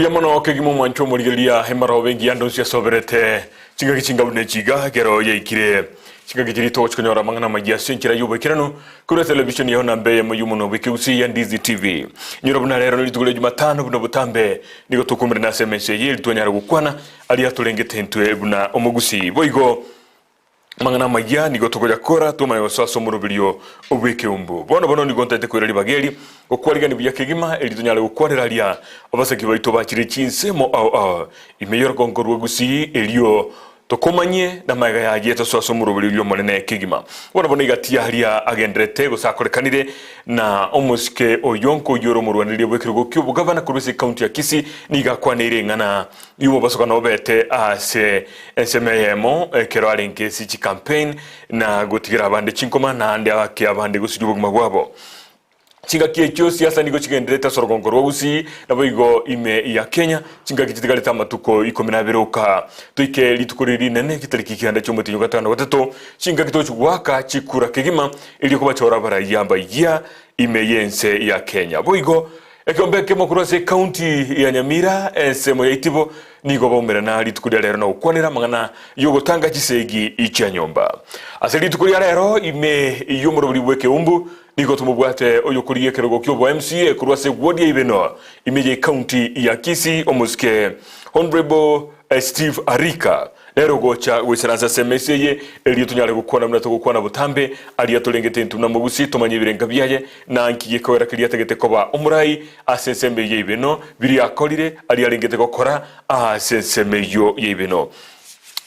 Mbuya mono kegima omwancho omorigereria emarobe engiya ndonsi asoberete chingaki chinga buna echi iga ekero yaikire chingaki chiria togochi konyora amang'ana amayia ase enchera y'oboikeranu korwa etelevisheni yao namba eyemo y'omonwa bw'ekegusii ya Ndizi TV. Inyora buna rero nerituko ria Jumatano buna botambe nigo tokomerana ase emesa eye eri twanyara gokwana aria atorengete intwe buna omogusii. Boigo Amang'ana amayia nigo tokoyakora twamanya gosoa ase omoroberio bw'ekeumbu. Bono bono nigo ntaete koira ribaga eri gokwarigania buya kegima, erio tonyare gokwanera aria abasaki baito bachire chinsemo ao ao ime y'orogongo rwa Gusii, erio tokomanyie namagega yaye tosoe ase omoroberio oria omonene kegima. Bono bono iga tiaria agenderete gose akorekanire na omosike oyo nkoyio ore omorwanereria bw'ekerogo ki'obogabana korwa ase ekaunti ya Kisii nigo akwaneire ing'ana Y'omobosokano obete ase ensemo eyemo ekero arenge ase chicampaign na gotigera abande chinkoma naende ake abande gosiria obogima bwabo. Chingaki echio siasa nigo chigendererete ase orogongo rwa Gusii naboigo ime ya Kenya chingaki chitigarete amatuko ikomi na abere oka toike rituko riria rinene chitariki kianda chi'omotienyi o gatano gatato chingaki tochi goaka chikura kegima erio kobachora abaraiya abayia ime y'ense ya Kenya. Boigo Ekeombe ekemo korwa ase ekaunti ya Nyamira, ensemo ya Itibo, nigo baumerana rituko ria rero na gokwanera amang'ana y'ogotanga chisegi chia nyomba. Ase rituko ria rero ime y'omoroberi bw'ekeumbu nigo tomobwate oyokorigia ekerogo ki'obo MCA korwa ase ward ya Ibeno ime y'ekaunti ya Kisii omosike Honourable Steve Arika. Nere ogocha goisaransa ase emesa eye, erio tonyare gokwana buna togokwana botambe, aria torengete intwe buna mogusi, tomanye ebirenga biaye, na nki gekoera keria atagete koba omorai ase ensemo eyio y'eibeno, biria akorire, aria arengete gokora ase ensemo eyio y'eibeno.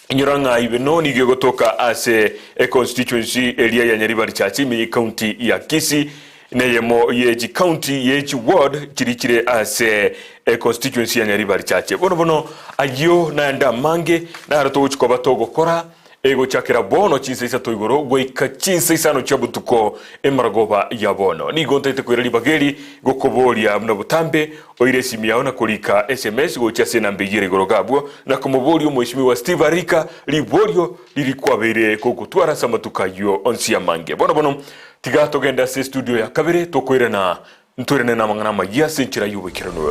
Inyora ng'a Ibeno nigo egotoka ase econstituency eria ya Nyaribari Church ime y'ecounty ya Kisii, Neyemo ye chicounty ye chiward chiria chire ase econstituency ya Nyaribari Chache. Bono bono ayio naende amange naro togochi koba togokora egochakera bono chinsa isato igoro goika chinsa isano chia botuko emaragoba ya bono. Nigo ntaete koira ribaga eri gokoboria buna botambe oire esimi yao na korika sms gochia ase enamba eyio ere igoro iga abwo na komoboria omoeshimiwa Steve Arika riborio riria kwabeire gogotwara ase amatuko ayio onsi amange. Bono bono Tiga togende ase estudio ya kabere tokoirana ntoirane namang'ana amayia ase enchera y'oboikeranu.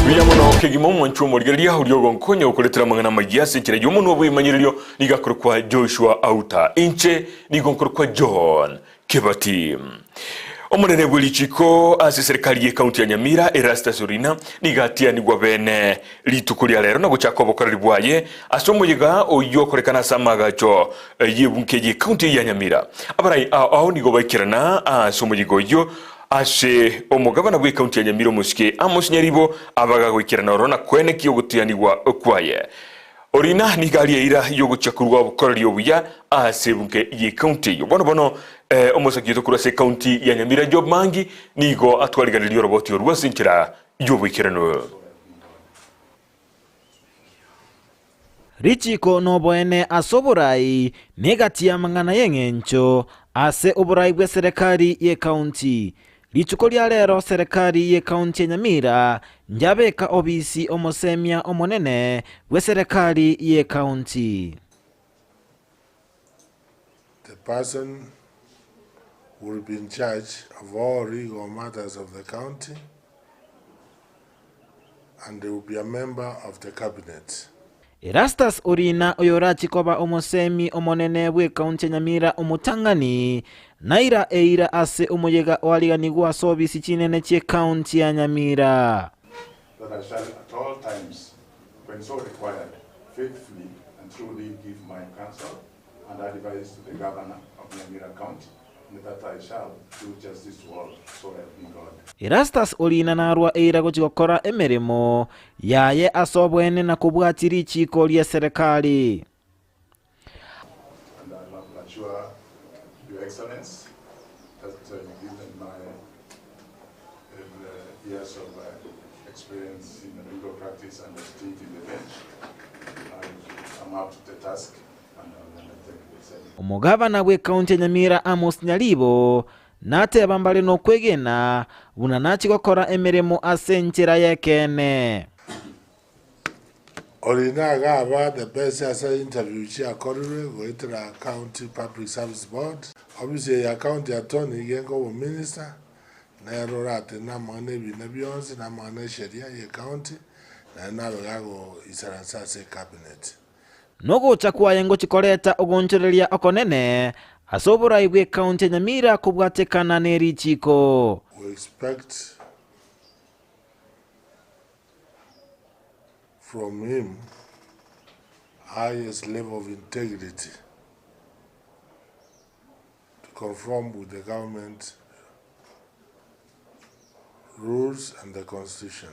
Buya mono kegima omwanchwa omorigereria oria ogonkonya gokoretera amang'ana amayia ase enchera y'omonwa bw'emanyererio nigo akorokwa Joshua Auta. Inche nigo nkorokwa John Kebati. Omonene bwe richiko ase serikali y'ekaunti ya Nyamira Erastus Orina nigo atianigwa bene rituko ria rero na gochaka obokoreri bwaye ase omoyega oyio okorekana ase amagacho y'ebunke y'ekaunti ya Nyamira. Abarai ao ao nigo baikerana ase omoyega oyio ase omogabana bw'ekaunti ya Nyamira omosike Amos Nyaribo abagagoikerana oro na koenekia ogotianigwa kwaye. Orina nigo aria eira y'ogochia korwa obokoreri obuya ase ebunge y'ecounty eyio. Bono bono omosaki oito korwa ase ecounty ya Nyamira Job Mangi nigo atwariganirie oroboti orwo ase enchera y'oboikeranu. Richiko noboene ase oborai negati y'amang'ana y'eng'encho ase oborai bw'eserekari y'ecounty. Rituko ria rero serekari y'ecounty ya Nyamira njabeka obisi omosemia omonene bw'eserekari y'ecounty. The person will be in charge of all legal matters of the county and will be a member of the cabinet. Erastus Orina oyorachie koba omosemi omonene bw'ekaunti ya Nyamira omotang'ani, naira eira ase omoyega oariganigwe ase obisi chinene chi'ekaunti ya Nyamira. That I shall at all times, when so required, faithfully and truly give my counsel and advice to the Governor of Nyamira County, and that I shall do justice to all, so help me God. Erastus Orina narwa eira gochia gokora emeremo yaye ase oboene na kobwatia richiiko ri'eserekari. And I assure Your Excellency that given my years of experience in legal practice and a stint in the bench, I am up to the task and I will undertake the same. Omogabana bw'ekaunti ya Nyamira Amos Nyaribo nateba mbare nokwegena buna nachie gokora emeremo ase enchera y'ekeene. Orina iga aba the best ase interview chiakorirwe goetera County Public Service Board. Ofisi eye ya County Attorney iga enga obominister, nere oratene amang'ana ebina bionsi na amang'ana esheria ye county, naende nabe gagoisaransa ase ecabinet. Nogocha kwaye ngochia koreta ogoonchoreria okonene ase oborai bw'ecounty ya Nyamira kobwatekana ne richiiko. We expect from him highest level of integrity to conform with the government rules and the constitution.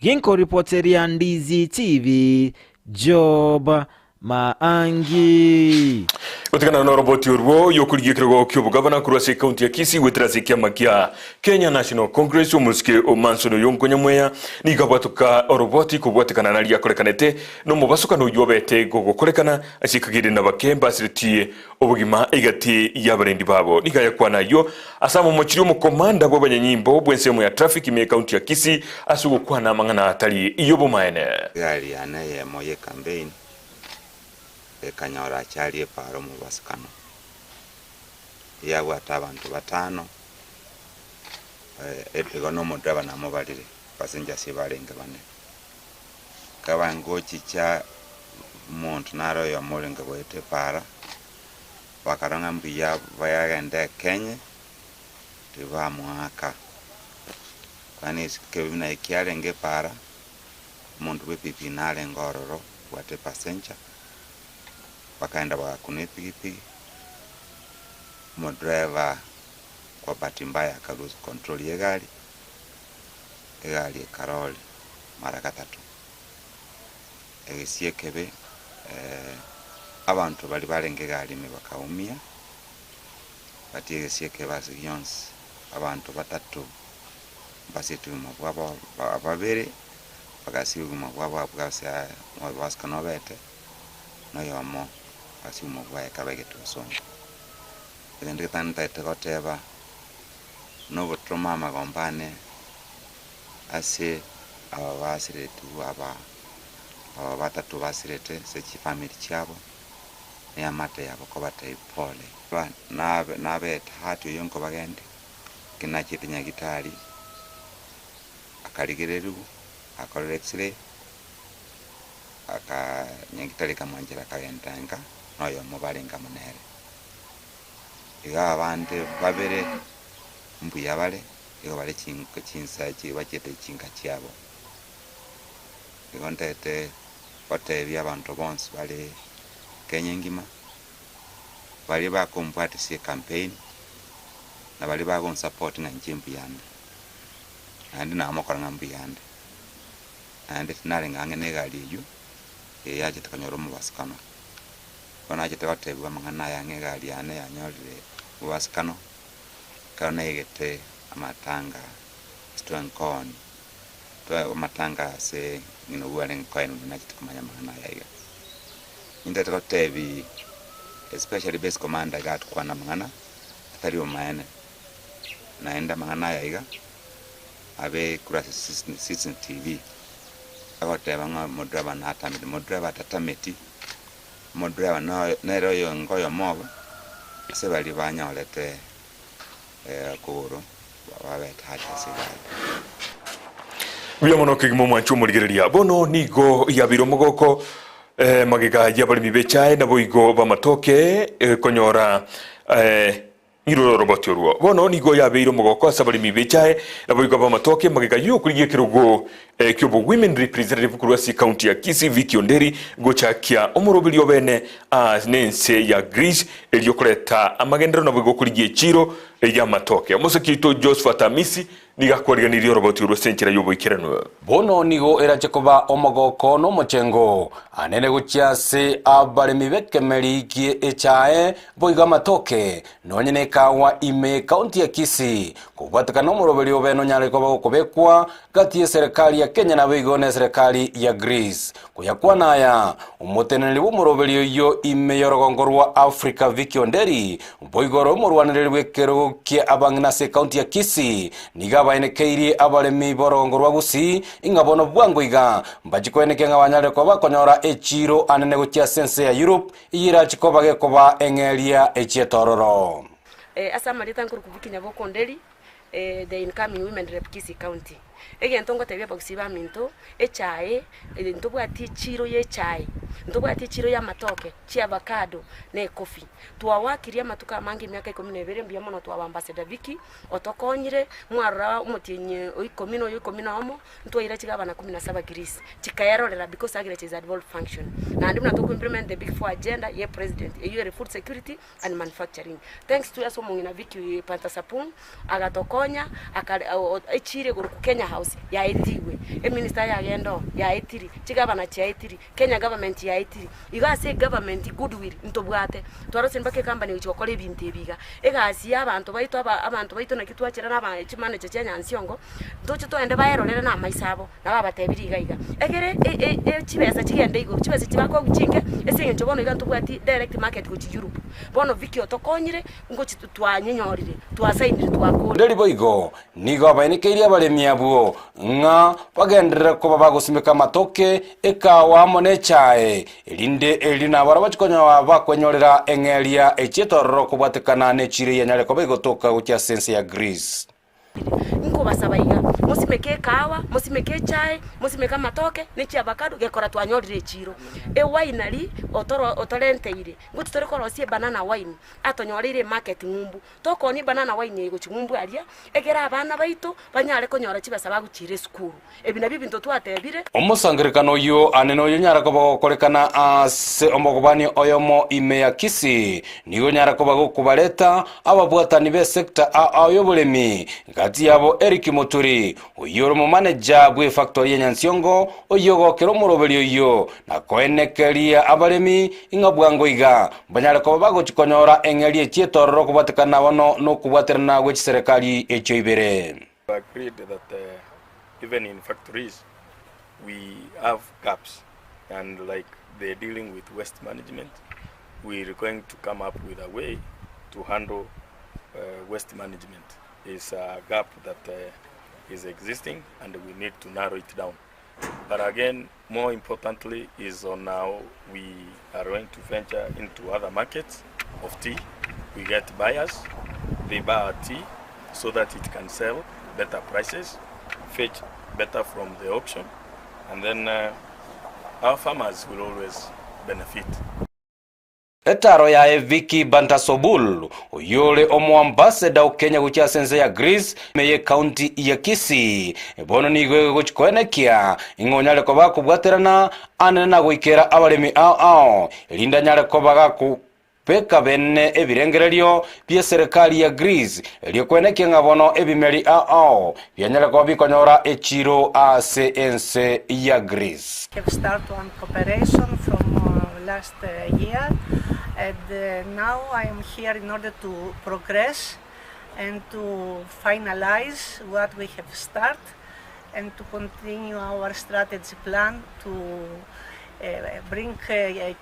Ginkoripoteria Ndizi TV, Job Maangi. Gotigana noroboti orwo yokorigia ekerogo ki'obogabana korwa ase ekaunti ya Kisii goetera ase ekiama kia Kenya National Congress omosike o Manson Oyongo Nyamweya nigo abwatoka oroboti kobwatekana naria akorekanete nomobasokano oyio obete gogokorekana ase ekagere nabake mbasiretie obogima egati y'abarendi babo. Nigo ayakwana ayio ase amomochirie omokomanda bw'abanyanyimbo bw'ensemo ya traffic ime ekaunti ya Kisii ase ogokwana amang'ana atari y'obomaene. Egari yane eyemo y'ekampeini ekanyora achari epaara omobasukano, eyabwate abanto batano, igo na omodereba namobarire, passengers barenge bane. Nkaba ngochicha omonto nare oyomo orenge goeta epaara, bakarora ng'a mbuya bagende ekenye, tibamoaka. Kwani ekebe buna ekiarenge epaara, omonto bwa epikipiki narenge ororo obwate epassenger, bakaenda bagakuna epikipiki, omodriver kwa bahati mbaya aka lose control ya egari, egari ekarori mara gatato. Egesie ekebe abanto baria barenge egari ime bakaumia, but egesie ekebe ase gionsi abanto batato mbasiete obogima bwabo babere bagasia obogima bwabo abwo ase mobasukano obete, na oyomo agasia obogima bwaye akaba egete bosongo. Egento getang'ani ntagete goteba, nogotoma amagombo ane ase aba basiretigwe aba aba batato basirete ase chifamiri chiabo, na eamate yabo kobatebia pole. Nabe nabete hati oyio nkobagende, ekero nachete nyagitari, akarigererigwa, akorerwa x-ray, aka nyagitari ekamwanchera akagenda nka, na oyomo barenge amo nere. Iga abande babere mbuya bare, igo bare chinsa bachete chinka chiabo. Igo ntagete gotebia abanto bonsi bare Kenya engima, baria bakombwatisia ecampaign, na baria bagonsupport ng'a inche mbuyande, naende namokora ng'a mbuyande, naende tinarenge ang'e na egari eywo, eye yachete konyora omobasukano. Bono nachete gotebiwa amang'ana aya ng'a egari yane yanyorire omobasukano, ekero naigete amatanga ase twenkooni, twa amatanga ase ng'ina obwo arenge koenwa nachete komanya amang'ana aya iga. Nintagete gotebi especially base commander iga atokwana amang'ana atari omaene, naende amang'ana aya iga abe korwa ase CCTV, agoteba ng'a omodriver natamete, omodriver atatameti, omodriver noyo nere oyonge oyomo obo, ase baria banyorete kogoro babete hati ase egari. Mbuya mono kegima omwanchi omorigereria. Bono nigo yabeire omogoko eh, magega y'abaremi b'echae naboigo b'amatoke eh, konyora eh, ng'irore oroboti orwo. Bono nigo yabeire omogoko ase abaremi b'echae naboigo b'amatoke magega y'okorigia ekerogo eh, ki'obo women representative korwa ase ekaunti ya Kisii Vicky Onderi gochakia omoroberio obene aa nense ya Greece erio koreta amagenderero naboigo okorigia echiro y'amatoke. Omoseki oito Josphat Amisi Nigo akwariganirie oroboti orwo ase enchera y'oboikeranu. Bono nigo erache koba omogoko na omochengo anene gochia ase abaremi b'ekemeri gie echae, boigo amatoke, nonye nekawa ime y'ekaunti ya Kisii, kobwatekana nomoroberio obe nonyare koba gokobekwa gati y'eserekari ya Kenya naboigo neserekari ya Greece. Koyakwana aya, omoteneneri bw'omoroberio oyio ime y'orogongo rwa Africa Vicky Onderi, boigo ore omorwanereri bw'ekerogo kia abang'ina ase ekaunti ya Kisii, nigo. abaenekeirie abaremi b'orogongo rwa Gusii ing'a bono bwango iga mbachi koenekia ng'a banyare koba bakonyora echiiro anene gochia ase ense ya Europe eyio erachi koba gekoba eng'eria echi'etororo. Ase amarieta nkorokwa Vicky Nyaboke Onderi, the incoming women rep Kisii County. Egento ngotebia abagusii baminto, echae, ntobwati echiro ya echae, ntobwati echiro ya amatoke, chiavacado, na ecoffee. Twawakirie amatuko amange emiaka ikomi na ebere mbuya mono twaba Ambassador Vicky, otokonyire, mwarora omotienyi o ikomi na oyo ikomi na omo, ntwaira chigabana kumi na saba Greece, chikaerorera because agriculture is a devolved function. Naende buna toko implement the big four agenda ya epresident, eywo ere food security and manufacturing. Thanks to ase omong'ina Vicky Pantasapung, agatokonya, akare echiro igoro Kenya House yaetigwe, eminister yagenda oo yaetiri, chigavana chiaetiri, Kenya government yaetiri. Igo ase egovernment goodwill ntobwate, twarosire mpaka ecompany egochia gokora ebinto ebi iga. Egasi ya abanto baito aba abanto baito naki twachera na aba chimanager chia Nyansiongo, ntoche togende baerorere na amaiso abo, nabo abatebirie iga iga. Ekere e- e chibesa chigende igoro, chibesa echi bakoegwa chinke, ase eng'encho bono iga ntobwati direct market gochia Europe. Bono Vicky otokonyire, ngochi twanyenyorire, twasainire twakorire. Nderi boigo nigo abaenekeirie abaremi abwo ng'a bagenderere koba bagosimeka amatoke, ekawa amo nechae, erinde erio nabarabwo bachie konyoa bakwenyorera eng'eria echi'etororo kobwatekana nechiira eyanyare koba egotoka gochia ase ense ya Greece. Nkobasaba iga, mosimeke ekahawa, mosimeke echae, mosimeke amatoke, ne chiavacado, gekora twanyorire echiro. Ewinery otoro otorenteire, ngochi tore korosia ebanana wine, atonyoreire emarket ng'umbu. Tokoonia ebanana wine eye gochia ng'umbu aria, egere abana baito banyare konyora chibesa bagochiira esukuru. Ebi nabio ebinto twatebire. Omosangererekano oyio ane noyo onyare koba gokorekana ase omogobani oyomo ime ya Kisii, nigo onyare koba gokobareta ababwatani b'esecta ao y'oboremi, gati yabo Eric Muturi, oyio ore omomaneja bw'efactory ya Nyansiongo, oyio ogokera omoroberi oyio na koenekeria abaremi ing'a bwango iga mbanyare koba bagochi konyora eng'eria echi'etororo kobwatekana bono nokobwaterana gwe chiserekari echio ibere. We agreed that even in factories we have gaps and like the dealing with waste management we are going to come up with a way to handle waste management is a gap that is existing and we need to narrow it down but again more importantly is on how we are going to venture into other markets of tea. We get buyers, they buy our tea so that it can sell better prices, fetch better from the auction, and then uh, our farmers will always benefit. Etaro yaye Vicky Bantasobul, oyio ore omoambassador o Kenya gochia ase ense ya Greece ime y'ecounty ya Kisii, bono nigo egochia koenekia ing'a onyare koba akobwaterana anene na goikera abaremi ao ao, erinde anyare koba gakobeka bene ebirengererio bi'eserekari ya Greece, erio koenekia ng'a bono ebimeri ao ao bianyare koba bikonyora echiro ase ense ya Greece. Have start one cooperation from last year and now I am here in order to progress and to finalize what we have start and to continue our strategy plan to bring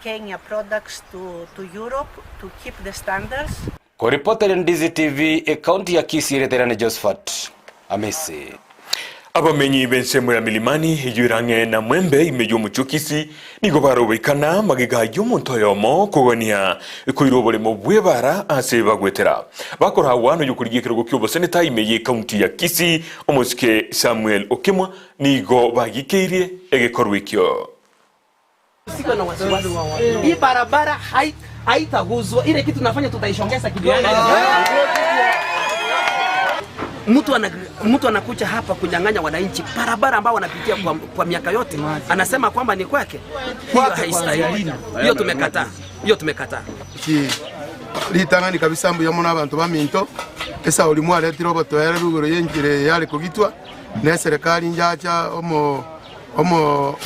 Kenya products to, to Europe to keep the standards. Koripoteria Ndizi TV, Ekaunti ya Kisii ereterane Josephat Amisi. Abamenyi b'ensemo ya Milimani eyio ere ang'e na Mwembe ime y'omochie o Kisii nigo barobeikana magega y'omonto oyomo kogania koirwa oboremo bw'ebaara ase bagwetera. Bakoragwa noyokorigia ekerogo ki'oboseneta ime y'ekaunti ya Kisii omosike Samuel Okemwa nigo bagikeirie egekorwa ekio. Usiwe na wasiwasi. Hii barabara haitaguzwa. Ile kitu tunafanya tutaishongeza kidogo. Mtu ana, mtu anakuja hapa kunyang'anya wananchi barabara ambao wanapitia kwa, kwa miaka yote, anasema kwamba ni kwake. Hiyo haistahili. Hiyo tumekataa, hiyo tumekataa. Ritang'ani kabisa mbuya mono abanto baminto, esauri mwaretire obotoereru igoro y'enchera eye yare kogitwa, na eserekari njacha omo Omo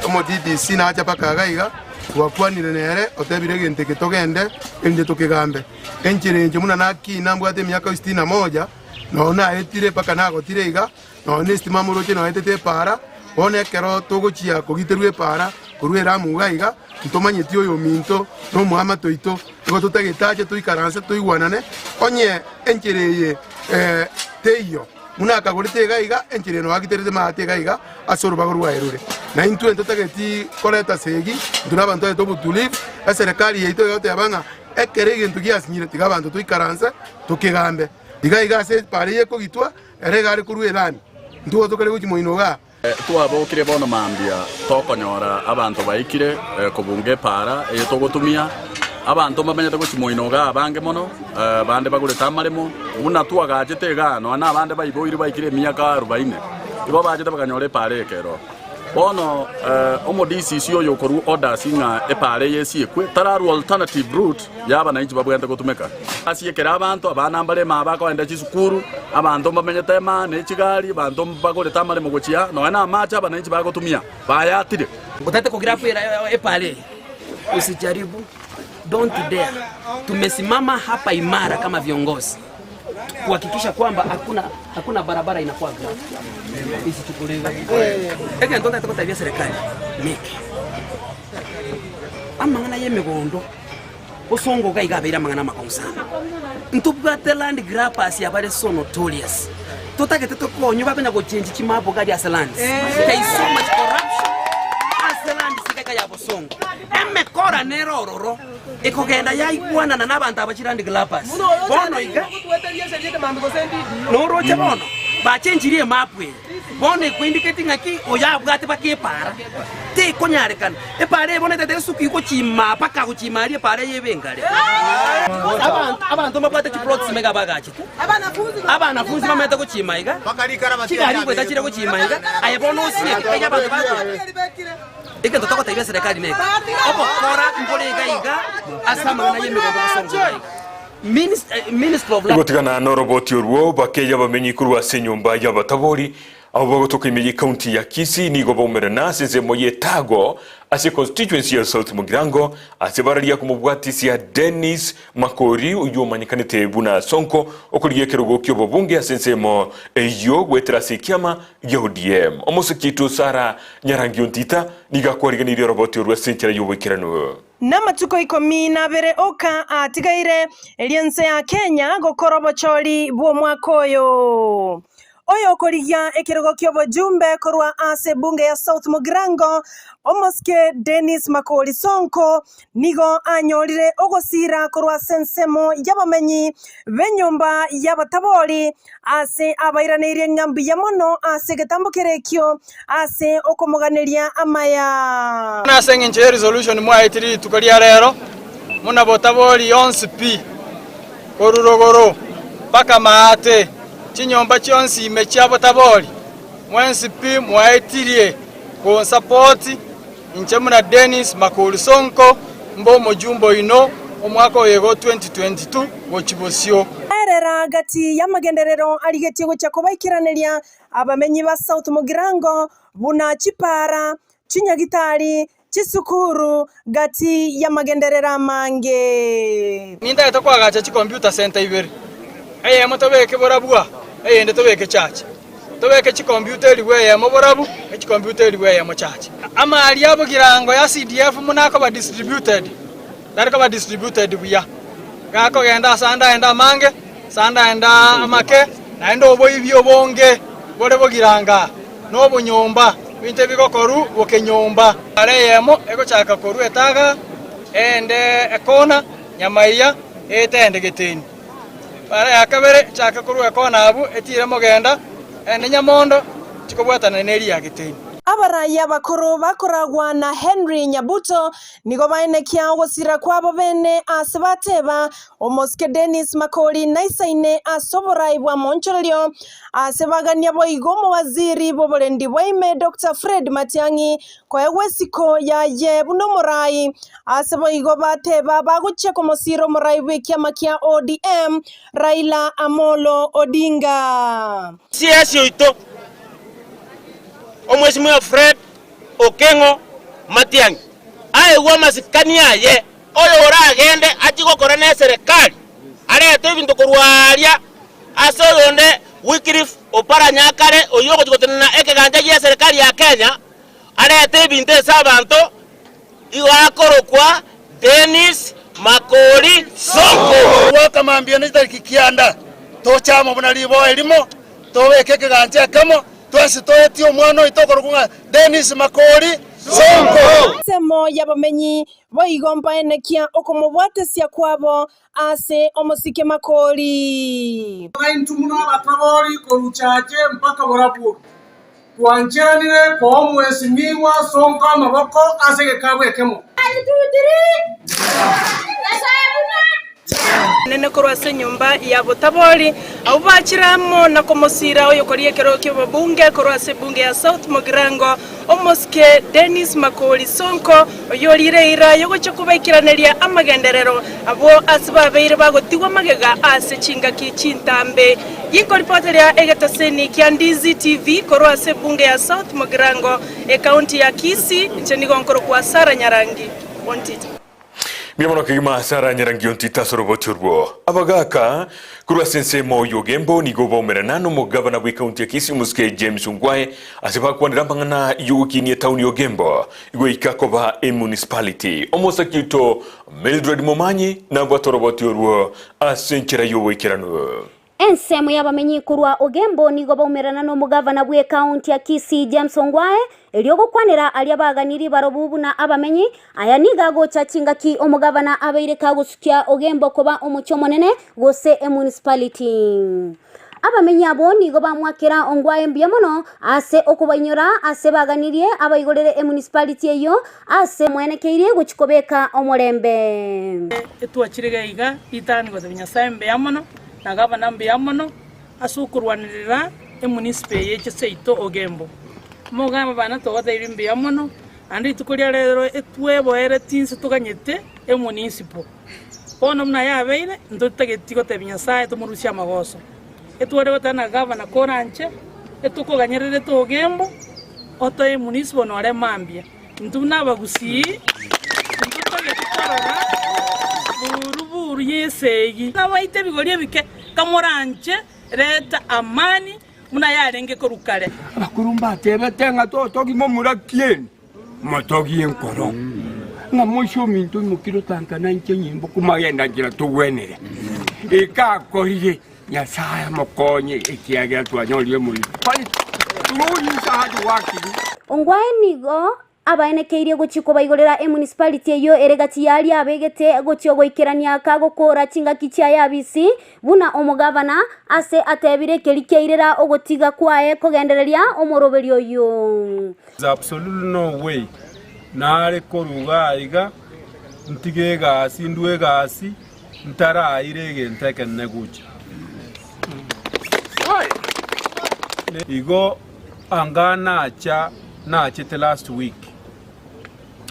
omo-DDC nacha mpaka iga iga, twakwanire nere, otebire egento eke togende, erinde tokegambe. Enchera enche buna nakina mbwate emiaka sitini na moja, nonye naetire mpaka nagotire iga, nonye na estima moroche noetete epaara, bono ekero togochia kogiterwa epaara korwa eramu iga iga, ntomanyeti oyominto na omoamate oito, igo totagete ache toikaranse toigwanane, onye enchera eye teiyo. Buna akagorete iga iga, enchera eye noagiterete maate iga iga ase orobago rwaye rore. Na intwe ntotageti koreta segi, intwe nabanto totagete obotulivu, eserekari yaito egoteba ng'a ekero egento giasinyire tiga abanto toikaranse tokegambe. Iga iga ase epara eye ekogitwa, ere iga are korwa elami, intwe tokare gochia moino igaa. Twabokire bono mambia tokonyora abanto baikire kobunga epaara eye togotumia. Abanto mbamenyete gochia moino igaa abange mono, bande bagorete amaremo. Buna twagachete igaa nonya nabande baiboirwe baikire emiaka arubaini, igo bachete bakanyora epaara eye ekero. Bono omo-DCC oyo okorua orders ng'a epaara eye esiekwe, tararua alternative route y'abananchi babwenerete gotumeka. Asiekere abanto, abana mbare ime bakoenda chisukuru, abanto mbamenyete ime ne chigari, abanto mbagorete amaremo gochia nonya namache abananchi bagotumia, bayatire. Otagete kogira epara eye, usijaribu, don't dare. Tumesimama hapa imara kama viongozi kuhakikisha kwamba hakuna, hakuna barabara inakuwa gravel isichukuliwe. Egento ntagete gotebia serikali neke amang'ana y'emegondo Bosongo iga iga abeire amang'ana amakong'u sana. Ntobwate land grabbers abare so notorious. Totagete tokonywe bakonya gochenji chimapu gari ase lands. There is so much corruption ase lands iga iga ya Bosongo. Emekora nere ororo ekogenda yaigwanana na abanto aba chiland grabbers. Bono iga noroche bono bachenchirie emapu eye. Bono ekoindiketi ng'aki oyo abwate baka epaara, tekonyarekana. Epaara eye bono etete esuki gochima mpaka gochima aria epaara eye ebe engare. Abanto abanto mbabwate chiplots mega abagachete, abanafunzi bamaete gochima iga, chigari ngoeta chire gochima iga, aye bono osieke kenya abanto bagocha. Egento togotebia eserekari neke, obokora mbore iga iga ase amang'ana y'emegondo gosonga iga iga. Igotigana noroboti orwo bakeya abamenyi korwa ase enyomba y'abatabori, abwo bagotoka ime y'ecounty ya Kisii nigo baumerana ase ensemo y'Etago ase constituency ya South Mugirango ase bararia komobwatisia Dennis Makori oyio omanyekanete buna Sonko okorigia ekerogo ki'obobunge ase ensemo eyio goetera ase ekiama gia ODM. Omosiki oito Sarah Nyarangi Ontita nigo akwariganirie oroboti orwo ase enchera y'oboikeranu. Namatuko ikomi na abere oka atigaire, erio ense ya Kenya gokora obochori bw'omwaka oyo. Oyokorigia ekerogo ki'obojumbe korwa ase ebunge ya South Mugirango, omosike Dennis Makori Sonko, nigo anyorire ogosira korwa ase ensemo y'abamenyi b'enyomba y'abatabori ase abairaneirie ng'a mbuya mono ase egetambo kere ekio ase okomoganeria amaya. Buna ase engencho ye resolution mwaetire rituko ria rero, buna botabori yonsi pi, korwa rogoro mpaka maate, chinyomba chionsi ime chia botabori, mwensi pi mwaetirie gonsupport inche buna Dennis Makori Sonko mbe omojumbe oino omwaka oyo igo 2022 gochia bosio. Erera gati y'amagenderero arigetie gochia kobaikeraneria Abamenyi ba South Mugirango buna chipaara, chinyagitari, chisukuru, gati y'amagenderero amange. Nintagete koagacha chicomputer center ibere, eyemo tobeke borabu aa, eyende tobeke chache. Tobeke chicomputer eribu eyemo borabu, ne chicomputer eribu eyemo chache. Amari a bogirango ya CDF buna akoba distributed, tari koba distributed buya. Gakogenda ase ande aende amange, ase ande aende amake, naende oboibi obonge bore bogiranga, na obonyomba, ebinto ebigokorwa bokenyomba. Ara eyemo egochaka korwa etaga, eyende ekona, nyamaiya, eete ende geteni. Ara ya kabere echake korwa ekona abwo, etiire mogenda, ende nyamondo, chikobwatana neria ya geteni. Abarai abakoro bakoragwa na Henry Nyabuto Nigo baenekia ogosira kwabo bene ase bateba, Omosike Dennis Makori naisaine ase oborai bwa monchorerio, ase bagania boigo omowaziri bw'oborendi bwa ime Doctor Fred Matiang'i koegwa esiko yaye buna omorai, ase boigo bateba bagochia komosira omorai bw'ekiama kia ODM Raila Amolo Odinga. CS oito Omwesimwa Fred Okeng'o Matiang'i aegwe amasikani aye, oyo oragende achie gokora neserekari, arete ebinto korwa aaria ase oyonde Wycliffe Oparanya akare oyio ogochia gotenena ekegancha gi'eserekari ya Kenya, arete ebinto ase abanto, igo akorokwa Dennis Makori Sonko. Goaka mambia ne chitariki kianda, toche amo buna riboa erimo. Tobeke ekegancha ekemo, twensi toetie omwana oito okorokwa ng'a Dennis Makori Sonko. Ensemo y'abamenyi boigo mbaenekia okomobwatesia kwabo ase omosike Makori. Naintwe buna abatabori korwa chache mpaka borabwo, twancheranire koa omwesimigwa Sonko amaboko ase egekabu ekemo. Nene korwa ase enyomba ya botabori, abwo bachire amo na komosiira oyokoria ekerogo ki'obobunge korwa ase ebunge ya South Mugirango, omosike Dennis Makori Sonko, oyorire eira y'ogochia kobaikeraneria amagenderero abwo ase babeire bagotigwa magega ase chingaki chintambe. Ginkoripoteria egeteseni kia Ndizi TV korwa ase ebunge ya South Mugirango, Ekaunti ya Kisii, inche nigo nkorokwa Sarah Nyarangi Ontita. Mbuya mono kegima Sarah Nyarangi Ontita ase oroboti orwo. Abagaaka korwa ase ensemo y'Ogembo nigo baumerana nomogavana bw'ekaunti ya Kisii omosike James Ongwae ase bakwanera amang'ana y'ogokinia etauni y'Ogembo goika koba emunicipality. Omosaki oito Mildred Momanyi nabwate oroboti orwo ase enchera y'oboikeranu. Ensemo y'abamenyi korwa Ogembo nigo baumerana nomogavana bw'ekaunti ya Kisii James Ongwae erio gokwanera aria baganirie barobwo buna abamenyi. Aya nigo agocha chingaki omogavana abeire kagosukia Ogembo koba omochie omonene gose emunicipality. Abamenyi abwo nigo bamwakera Ongwae mbuya mono ase okobainyora ase baganirie abaigorere emunicipality eyio ase mwenekeirie gochia kobeka omorembe. Etwachire iga iga ritang'ani gotebia Nyasae mbuya mono, na gavana mbuya mono ase okorwanerera emunisipa eye eche seito Ogembo. Omogamba bana togotebirie mbuya mono, naende rituko ria rero etweboereti inse toganyete emunisipo. Bono buna yabeire, ntotageti gotebia Nyasae tomorusie amagoso. Etware goteba na gavana koranche, etokoganyererete Ogembo, otoe emunisipo nore mambia. Intwe buna abagusii ntotagete korora buru buru y'esegi. Nabaite ebigori ebike, kamoranche reta amani buna yarenge korwa kare. Abakoro mbatebete ng'a totogie momura kieni, motogie enkoro, ng'a moise ominto oimokire otankana inche nyimbo komagenda nchera togwenere. Eke akorire, Nyasae amokonye, ekiagera twanyorire omoika. Through his hard working. Ongwae nigo abaenekeirie gochia kobaigorera emunicipality eyio ere gati y'aria abegete gochia goikerania kagokoora chingaki chiaye abisi buna omogavana, ase atebire keri kiairera ogotiga kwaye kogendereria omoroberio oyio. There's absolutely no way nare korwa igaa iga ntige egasi ndue egasi ntaraire egento ekenene gocha. Igo anga nacha nachete last week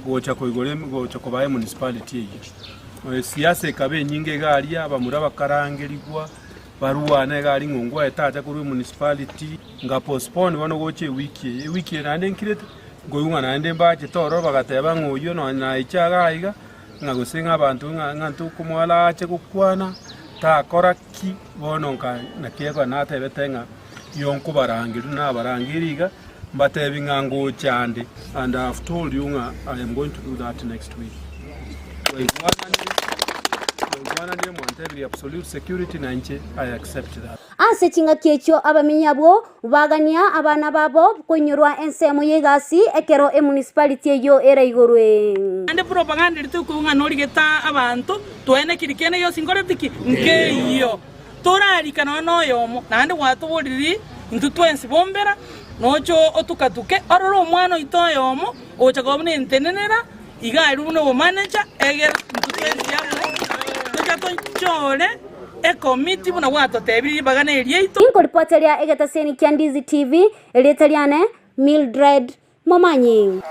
gocha koigora gocha kobaa emunicipality eyio. Esiasa ekaba enyinge iga aria abamura bakarangerigwa barwane iga aria ng'a ongwae tacha korwa emunicipality nga postpone bono gocha ewiki eye. Ewiki eye naende nkirete nkoigwa ng'a naende mbachete ororo bagateba ng'a oyio nonye naiche iga iga ng'a gose ng'a abanto ng'a ng'a ntokomoara ache gokwana takora ki, bono nka naki ekero natebete ng'a iyo nkobarangeria nabarangeiri iga, mbatebi ng'a ngocha ande, and I have told you ng'a I am going to do that next week. Twaigwananire, twaigwananire mwantebirie absolute security na inche I accept that. Ase chingaki echio abamenyi abwo bagania abana babo koinyorwa ensemo y'egasi ekero emunicipality eyio eraigorwe. Naende propaganda eria tokoigwa ng'a norigete abanto, twaenekiri kende gionsi nkoreti ki? Nkeiyo. Torarika nonya noyomo, naende gwatoboriri intwe twensi bombera, noche otukatuke, orore omwana oito oyomo ogocha koba buna entenenera, iga aria buna obomanager, egere intwe twensi amo tocha tochore Ekomiti buna gwatotebirie ribaga neriaito. Ninkoripoteria egetaseni kia Ndizi TV, erieta riane Mildred Momanyi.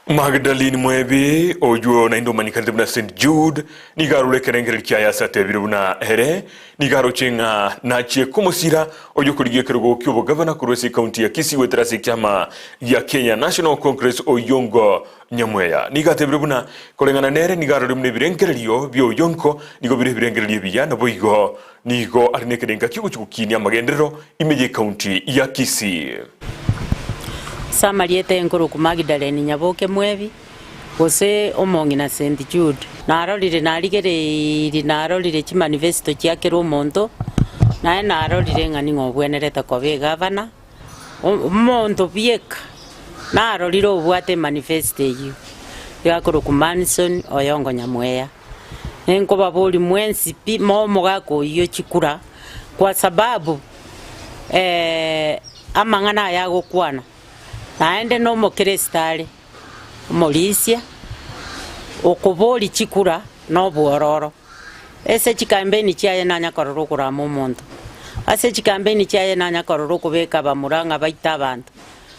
Magdalene Mwebi, oywo naende omanyekanete buna St Jude, nigo arure ekerengererio kiaye ase atebire buna ere nigo aroche ng'a nachie komosira oyio okorigia ekerogo ki'obogavana korwa ase ekaunti ya Kisii goetera ase ekiama gia Kenya National Congress Oyongo Nyamweya nigo atebire buna koreng'ana nere nigo arore buna ebirengererio bi'oyonko nigo bire ebirengererio ebiya naboigo nigo are nekerenga ki'ogochia gokinia amagenderero ime y'ecounty ya Kisii. Ase amarieta enkoruku Magdalene Nyaboke Mwebi, gose omong'ina St. Jude. Narorire narigereirie narorire chimanifesto chia kera omonto. Naye narorire ng'a ning'o obwenerete koba egavana, omonto bieka narorire obwate emanifesto eyio, iga akorokwa Manson Oyongo Nyamweya. Ninkobaboria mwensi pi moe omogaka oyio chikura, kwa sababu amang'ana aya agokwana, naende na omokristo are, omorisia, okoboria chikura na obwororo. Ase chikampeni chiaye nanya korora okorama omonto, ase chikampeni chiaye nanya korora okobeka abamura ng'a baite abanto,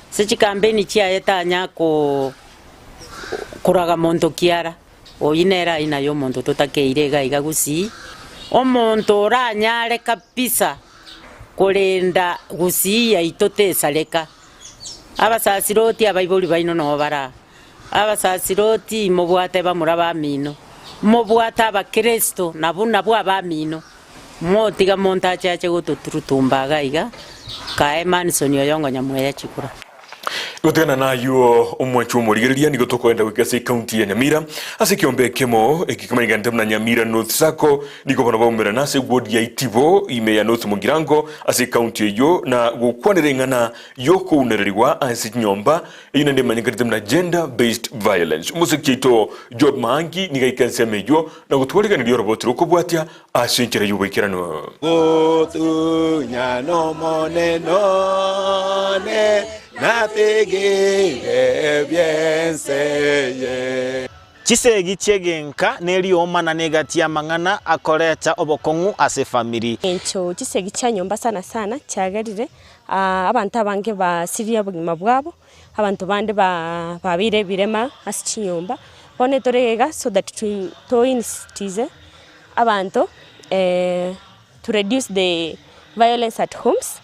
ase chikampeni chiaye tanya koo koraga monto kiara, oyio nere aina ya omonto totakeire iga iga gusii, omonto oranyare kabisa korenda gusii yaito tesareka, abasasiroti abaibori baino noo bare aa. Abasasiroti mobwate bamura bamino, mobwate abakristo nabwo nabwo abamino, motiga monto ache ache gototurutumba iga iga, kae Manson oyo Nyamweya chikura. Gotigana nayio omwanchi omorigereria nigo tokoenda goika ase ekaunti ya Nyamira ase ekiombe ekemo eki kemanyekanete buna Nyamira North Sacco nigo bono baumerana ase eward ya Itibo ime ya North Mugirango ase ekaunti eyio na gokwanera eng'ana yokounererigwa ase chinyomba Eyio naende emanyekanete buna Gender Based Violence. Omosiki oito Job Maangi nigo aika ensemo eyio na gotwariganiria oroboti rw'okobwatia ase enchera y'oboikeranu. Gotunya n'Omonene one, natigire ebi'ense eye. Chisegi chi'egenka neriomana negati y'amang'ana akoreta obokong'u ase efamiri. Encho chisegi chia nyomba sana sana chiagerire abanto abange basirie obogima bwabo, abanto bande babeire ebirema ase chinyomba, bono etore iga so that toinsitize abanto to reduce the violence at homes.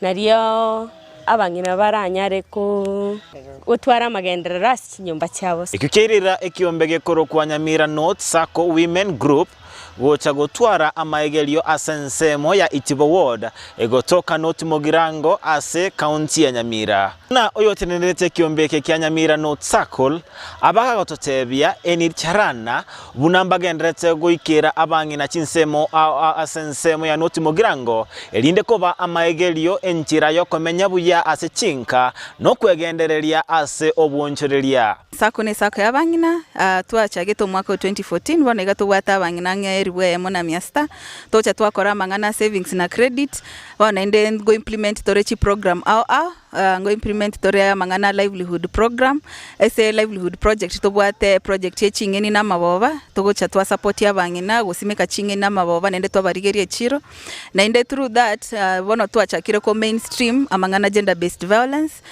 Nario abang'ina baranyare gotwara amagenderero ase chinyomba chiabo. Ekio kiairera ekiombe gekorokwa Nyamira North Sacco Women Group gocha gotwara amaegerio ase ensemo ya Itibo Ward egotoka North Mugirango ase county ya Nyamira. Buna oyotenenerete ekiombe eke kia Nyamira North Circle abagagototebia Enid Charana buna mbagendererete goikera abang'ina chinsemo ase ensemo ya North Mugirango erinde koba amaegerio enchera y'okomenya buya ase chinka nokwegendereria ase obwonchoreria. Sacco ne sacco y'abang'ina, twachagete omwaka o 2014 bono iga tobwate abang'ina ang'e elifu eyemo na mia sita, tocha twakora amang'ana a savings na credit, bono naende ngo implement tore chiprogram ao ao. Ngo implement tore amang'ana a livelihood program, ase livelihood project tobwate project ye ching'eni na amaboba, togocha twa support abang'ina gosimeka ching'eni na amaboba naende twabarigeria echiro. Naende through that bono twachakire ko mainstream amang'ana gender based violence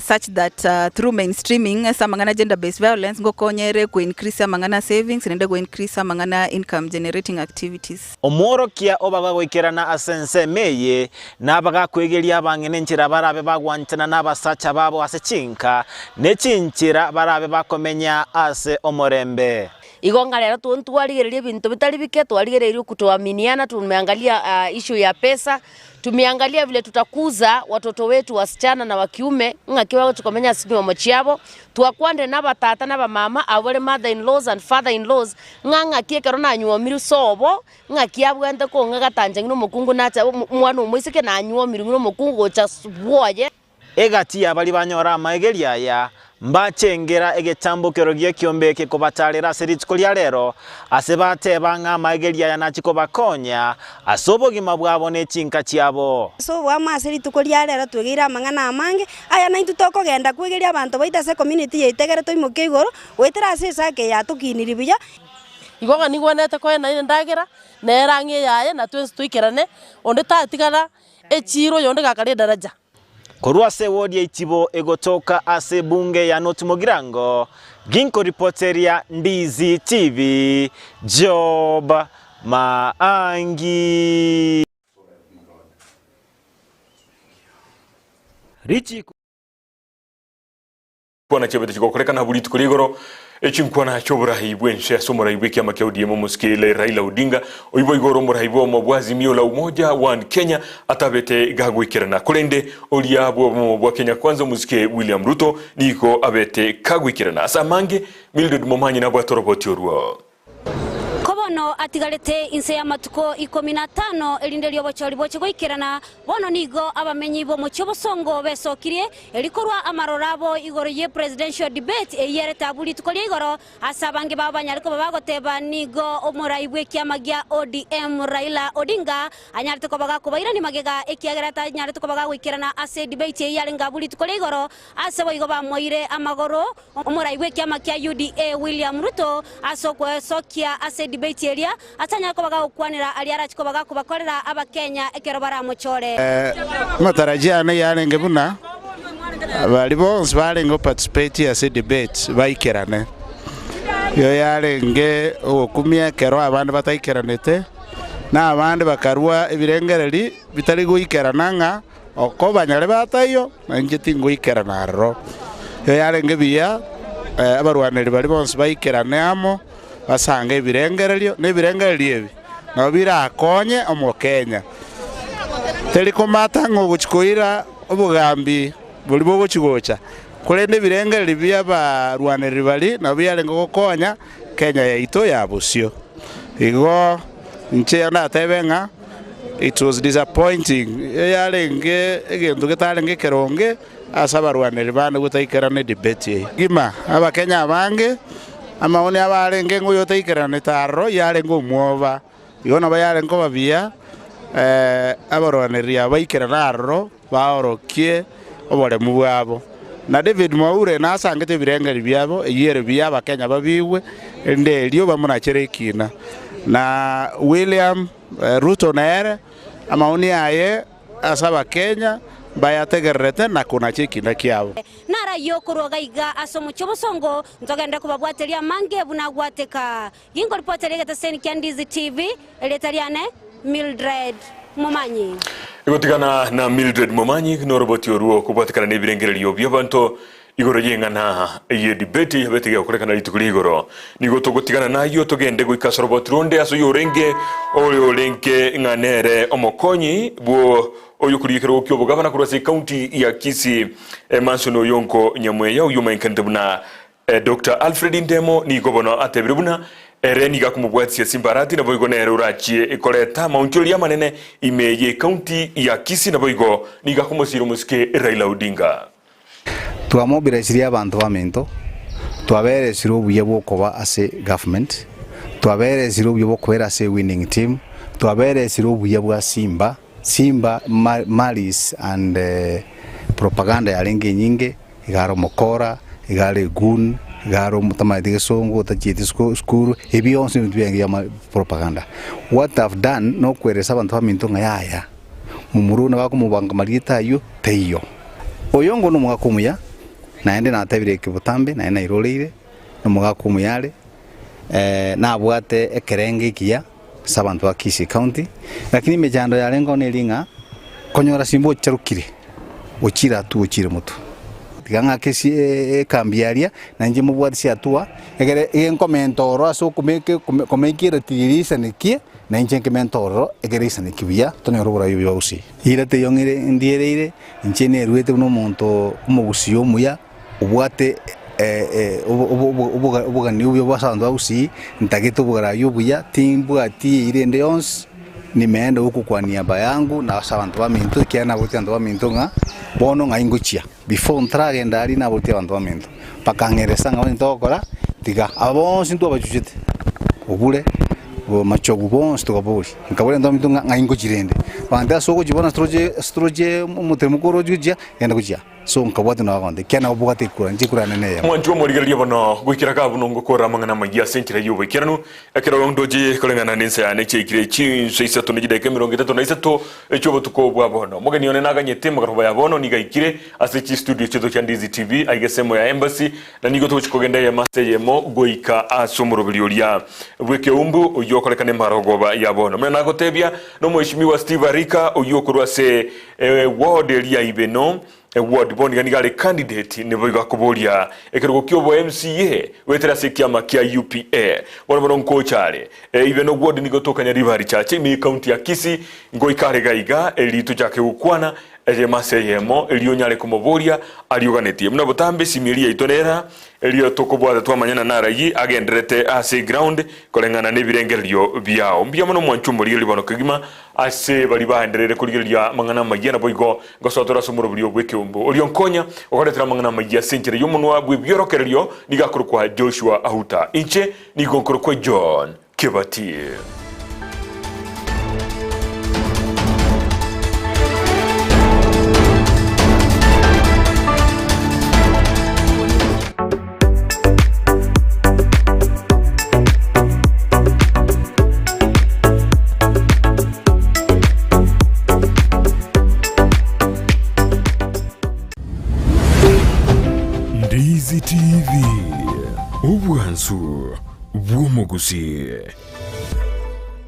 such that through mainstreaming ase amang'ana gender based violence ngokonya ere ko increase amang'ana savings naende go increase amang'ana income generating activities. Omworokia obagoikerana ase ensemo eye, na abagakwegeria abang'ina enchera barabe bagwanchana nabasacha babo ase chinka, ne chinchera barabe bakomenya ase omorembe. Igo ng'a rero twarigereria ebinto bitari bike, twarigereirie kutoaminiana, tumeangalia issue ya pesa, tumeangalia vile tutakuza watoto wetu wasichana na wakiume, ng'aki bagochia komenya ase chinywomo chiabo, Twakwanire nabatata na abamama, abwo bare mother in laws and father in laws, ng'a ng'aki ekero nanywomirwe sobo, ng'aki abwenerete kong'a gatancha ng'ina omokungu nacha omwana omoiseke nanywomirwe ng'ina omokungu gocha bwoye. Egati y'abaria banyora amaegerio aya, mbachengera egetambokero gi'ekiombe eke kobatarera ase rituko ria rero, ase bateba ng'a amaegerio aya nachie kobakonya ase obogima bwabo ne chinka chiabo. Ase oboamo ase rituko ria rero twegeire amang'ana amange, Aya naintwe tokogenda kwegeria abanto baito ase ecommunity yaito egere toimoke igoro, goetera ase esaka eye yatokiniri buya. Igo ng'a nigwenerete koena endagera, na erang'i eyaye, na twensi toikerane, onde tatigara echiiro oyonde gakare edaraja. Korwa ase ewodi ya Itibo egotoka ase ebunge ya North Mugirango, ginkoripoteria Ndizi TV, Job Maangi. Richiko. Chinkwana chiabete chigokorekana abwo rituko rigoro, echinkwana chi'oboraai bw'ense ase omorai bw'ekiama kia ODM omosikele Raila Odinga, oyio boigo ore omorai bw'omo bwa Azimio la Umoja One Kenya atabete gagoikerana. Korende oria bw'obomo bwa Kenya Kwanza omosike William Ruto nigo abete kagoikerana. Ase amange, Mildred Momanyi nabwate oroboti orwo. Ko bono. Bono atigarete inse y'amatuko ikomi na atano, erinde ri'obochori boche goikerana. Bono nigo abamenyi b'omochie obosongo besokirie, eri korwa amaroro abo igoro ye presidential debate eyio ere tabu rituko ria igoro, ase abange babo banyare koba bagoteba nigo omorai bw'ekiama gia ODM Raila Odinga anyarete koba gakobairania magega ekiagera tanyarete koba gagoikerana ase edebate eyio yarenge abwo rituko ria igoro ase boigo bamoire amagoro Omorai bw'ekiama kia UDA William Ruto ase okwesokia ase edebate eria ase anyare koba gagokwanera aria arache koba gakobakorera abakenya ekero baramochore. Amatarajio ane yarenge buna baria bonsi barenge goparticipate ase edebate baikerane. Eyio yarenge ogokumia ekero abande bataikeranete, na abande bakarua ebirengereri bitari goikerana ng'a oko banyare bataiyo. Na inche tingoikerana aroro. Erio yarenge buya abarwaneri baria bonsi baikerane amo, basange ebirengererio, na ebirengererio ebi nabo birakonye Omokenya. Teri komata ng'a ogochia koira obogambi boria bogochia gocha, korende ebirengererio bi'abarwanereri baria nabo biarenge gokonya Kenya yaito ya bosio. Igo inche ndatebe ng'a it was disappointing, yarenge egento getarenge ekeronge ase abarwaneri bande gotaikerana edebate eye. Gima abakenya abange amaoni abo arenge ng'a oyo otaikeranete aroro yarenge omwoba, igo nabo yarenge koba buya abarwanereri aba baikerane aroro baorokie oboremu bwabo. Na David Mwaure nasangete ebirengeri biabo, eyio ere buya Abakenya babigwe, erinde erio bamonachere ekina. Na William Ruto nere, amaoni aye ase Abakenya mbayategererete na konacha ekina kiabo. Narayio okorwa gaiga ase omochie obosongo, ntogende kobabwateria amange buna agwateka. Ginkoripoteria egeteseni kia Ndizi TV, erieta riane Mildred Momanyi. Egotigana na Mildred Momanyi noroboti orwo kobwatekana nebirengererio bi'abanto igoro y'eng'ana y'edibeti yabete gegokorekana rituko ria igoro. Nigo togotigana nayio togende goika ase oroboti ronde ase oyorenge oyorenge ng'a nere omokonyi bwo oyokorigia ekerogo ki'obogabana korwa ase ekaunti ya Kisii Manson Oyonko Nyamweya oyio omanyekanete buna Doctor Alfred Ndemo nigo bono atebire buna ere nigo akomobwatisia Simbarati naboigo nere orachie koreta amaonchoreria amanene ime y'ecounty ya Kisii naboigo nigo akomosiira omosike Raila Odinga. Twamobilisirie abanto baminto, twaberesire obuya bw'okoba ase government, twaberesire obuya bw'okobera ase ewinning team, twaberesire obuya bwa Simba, Simba malice and propaganda yarenge enyinge. Iga are omokora, iga are egoon, iga are omotamanyeti gesongo, otachieti sukuru, ebi bionsi nebinto biaye bia propaganda. What I've done nokweresa abanto baminto ng'a yaya, momura one bakomobanga marieta ayio taiyo. Oyongo nomogaka omuya, naende natebire eke botambe, naende nairoreire, nomogaka omuya are, nabwate ekerengo ekiya ase abanto ba Kisii County, lakini emechando yarengeo neri ng'a konyora simba ocharokire. Ochire atua ochire motwe. Tiga ng'ake ekambi aria, na inche mobwatisie atua, egere egenkomenta ororo ase okomeka eratiri eria eisanekie, na inche nkemente ororo egere eisanekie buya, tonyore oboraai obuya bwa gusii. Eira teiyo ng'ire ndiereire, inche neruete buna omonto omogusii omuya, obwate obogani obuya bwa ase abanto ba gusii, ntagete oboraai obuya, timbwati eira ende yonsi. Nimeende gokwa niaba yangu na ase abanto baminto, ekiagera naboretie abanto baminto ng'a bono ng'ai ngochia. Before ntaragenda aria naboretie abanto baminto, bakang'eresa ng'a onye togokora tiga. Aba bonsi ntwabachuchete, Obure, Machogu bonsi tokaboria. Nkaboria abanto baminto ng'a ng'ai ngochia rende. Bagantebia ase ogochia bono ase toroche ase toroche omoteremoko oroche gochia, genda gochia aa. So nkabwati na bagonte, ekiagera nabwate ekura, inche ekura yane neyemo. Mwanchwa omorigereria bono, goikera kabuno ngokora amang'ana amayia ase enchera y'oboikeranu, ekero ndoche koreng'ana nensa yane chiaikire chinsa isato ne chidaeka emerongo etato na isato chi'obotuko bwa bono. Omogeni one naganyete emegoroba ya bono nigo aikire ase chistudio chiaito chia Ndizi TV aiga esemo ya Embassy, na nigo togochia kogenda eyemo ase eyemo goika ase omoroberi oria bw'ekeumbu oyio okorekana emarogoba ya bono. Buna nagotebia nomoeshimiwa Steve Arika oyio okorwa ase Eward eria Ibeno Eward bono iga nigo are candidate niboigo akoboria ekerogo kiobo MCA goetera ase ekiama kia UPA. Bono bono nkocha are Ibeno Ward nigo tokanya ribari chache ime ye county ya Kisii ngoika are gaiga eri tochake gokwana. Eyemo ase eyemo, erio onyare komoboria arioganetie. Buna botambe esimi eria yaito nera, erio tokobwata twamanyana narayie agendererete ase eground koreng'ana nebirengererio biao. Mbuya mono mwanche omorigereria bono kegima ase baria baendereire korigereria amang'ana amayia naboigo ngosoa tore ase omoroberio bw'ekeombe. Oria onkonya ogoretera amang'ana amayia ase enchera y'omonwa bw'ebiorokererio nigo akorokwa Joshua Ahuta. Inche nigo nkorokwa John Kebati. Ndizi TV, obwansu bw'omogusii.